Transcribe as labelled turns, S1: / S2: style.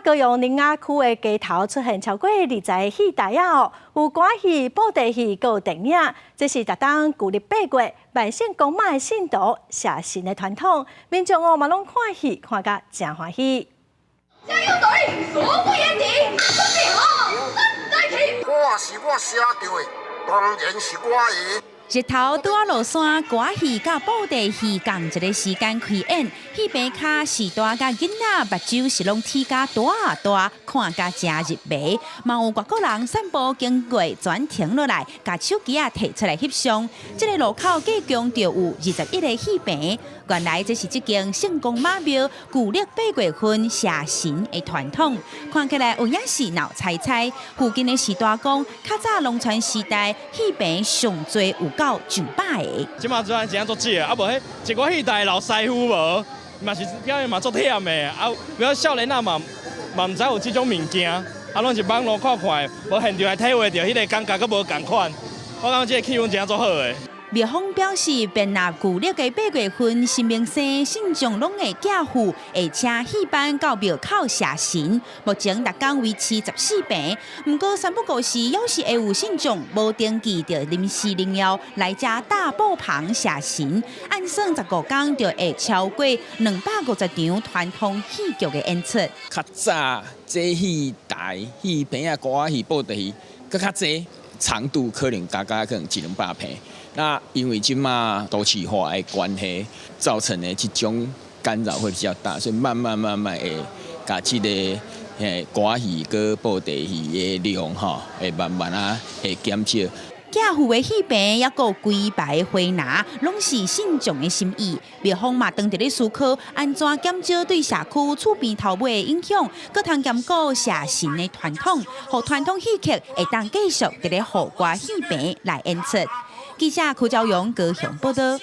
S1: 高雄苓雅區的街頭出現超過20個戲台仔哦，有歌仔戲、布袋戲，閣有電影。這是逐冬舊曆8月萬聖公媽的信徒謝神的傳統，民眾哦嘛攏看戲看甲誠歡喜。
S2: 加油隊，所不掩底，準備好，來去。
S3: 歌是我寫著的，當然是我的。
S4: 日頭拄仔落山，歌仔戲佮布袋戲仝一个時間開演，戲棚跤序大佮囡仔目睭是攏睇甲大大，看甲誠入迷。嘛有外國人散步經過，全停落來，共手機仔提出來翕相。這个路口計共就有21個戲棚。原來這是這間聖公媽廟舊曆8月份謝神的傳統，看起來有影是鬧彩彩。附近的序大講，較早農村時代戲棚上濟有到上百个。
S5: 這馬陣真正足少，啊無彼一寡戲台老師傅無，嘛是表演嘛足忝的，啊，比較少年仔嘛嘛毋知有這種物件，啊，攏是網路看看，無現場來體會著，彼个感覺閣無仝款。我感覺這个氣氛真正足好的。
S4: 廟方表示，遍若舊曆的8月份，神明生信眾攏會寄符，會請戲班到廟口謝神。目前逐工維持14棚，毋過三不五時，猶是會有信眾無登記就臨時應邀來遮搭布棚謝神。按算15工就會超過250場傳統戲劇的演出。
S6: 較早這戲台、戲棚仔、歌仔戲、布袋戲，閣較濟，長度可能加加可能一兩百坪。那因為這馬都市化的關係，造成的這種干擾會比較大，所以慢慢慢慢會共這个歌仔戲佮布袋戲的量吼，會慢慢仔會減少。
S4: 寄符的戲棚，抑閣規排花籃，攏是信眾的心意。廟方嘛，當佇咧思考，按怎減少對社區厝邊頭尾的影響，閣通兼顧謝神的傳統，予傳統戲曲會當繼續佇咧雨歌戲棚來演出。記者柯昭勇高雄報道。